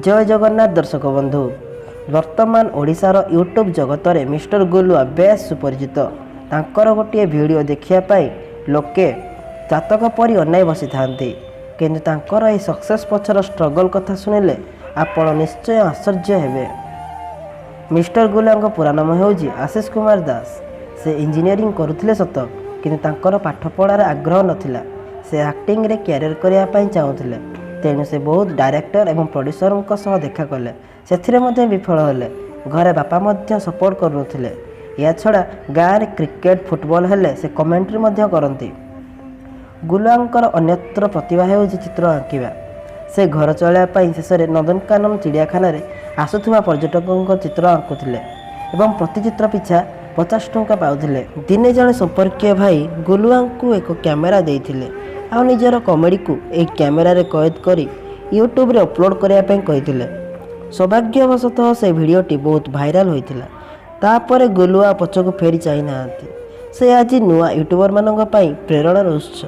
ଜୟ ଜଗନ୍ନାଥ ଦର୍ଶକ ବନ୍ଧୁ। ବର୍ତ୍ତମାନ ଓଡ଼ିଶାର ୟୁଟ୍ୟୁବ୍ ଜଗତରେ ମିଷ୍ଟର ଗୁଲୁଆ ବେଶ୍ ସୁପରିଚିତ। ତାଙ୍କର ଗୋଟିଏ ଭିଡ଼ିଓ ଦେଖିବା ପାଇଁ ଲୋକେ ଚାତକ ପରି ଅନାଇ ବସିଥାନ୍ତି। କିନ୍ତୁ ତାଙ୍କର ଏହି ସକ୍ସେସ୍ ପଛର ଷ୍ଟ୍ରଗଲ୍ କଥା ଶୁଣିଲେ ଆପଣ ନିଶ୍ଚୟ ଆଶ୍ଚର୍ଯ୍ୟ ହେବେ। ମିଷ୍ଟର ଗୁଲୁଆଙ୍କ ପୁରା ନାମ ହେଉଛି ଆଶିଷ କୁମାର ଦାସ। ସେ ଇଞ୍ଜିନିୟରିଂ କରୁଥିଲେ ସତ, କିନ୍ତୁ ତାଙ୍କର ପାଠପଢ଼ାରେ ଆଗ୍ରହ ନଥିଲା। ସେ ଆକ୍ଟିଂରେ କ୍ୟାରିୟର କରିବା ପାଇଁ ଚାହୁଁଥିଲେ। ତେଣୁ ସେ ବହୁତ ଡାଇରେକ୍ଟର ଏବଂ ପ୍ରଡ୍ୟୁସରଙ୍କ ସହ ଦେଖା କଲେ। ସେଥିରେ ମଧ୍ୟ ବିଫଳ ହେଲେ। ଘରେ ବାପା ମଧ୍ୟ ସପୋର୍ଟ କରୁନଥିଲେ। ଏହାଛଡ଼ା ଗାଁରେ କ୍ରିକେଟ, ଫୁଟବଲ ହେଲେ ସେ କମେଣ୍ଟ୍ରି ମଧ୍ୟ କରନ୍ତି। ଗୁଲୁଆଙ୍କର ଅନ୍ୟତ୍ର ପ୍ରତିଭା ହେଉଛି ଚିତ୍ର ଆଙ୍କିବା। ସେ ଘର ଚଳାଇବା ପାଇଁ ଶେଷରେ ନନ୍ଦନକାନନ ଚିଡ଼ିଆଖାନାରେ ଆସୁଥିବା ପର୍ଯ୍ୟଟକଙ୍କ ଚିତ୍ର ଆଙ୍କୁଥିଲେ ଏବଂ ପ୍ରତି ଚିତ୍ର ପିଛା 50 ଟଙ୍କା ପାଉଥିଲେ। ଦିନେ ଜଣେ ସମ୍ପର୍କୀୟ ଭାଇ ଗୁଲୁଆଙ୍କୁ ଏକ କ୍ୟାମେରା ଦେଇଥିଲେ ଆଉ ନିଜର କମେଡ଼ିକୁ ଏହି କ୍ୟାମେରାରେ କଏଦ କରି ୟୁଟ୍ୟୁବରେ ଅପଲୋଡ଼ କରିବା ପାଇଁ କହିଥିଲେ। ସୌଭାଗ୍ୟବଶତଃ ସେ ଭିଡ଼ିଓଟି ବହୁତ ଭାଇରାଲ ହୋଇଥିଲା। ତାପରେ ଗୁଲୁଆ ପଛକୁ ଫେରି ଚାହିଁନାହାନ୍ତି। ସେ ଆଜି ନୂଆ ୟୁଟ୍ୟୁବରମାନଙ୍କ ପାଇଁ ପ୍ରେରଣାର ଉତ୍ସ।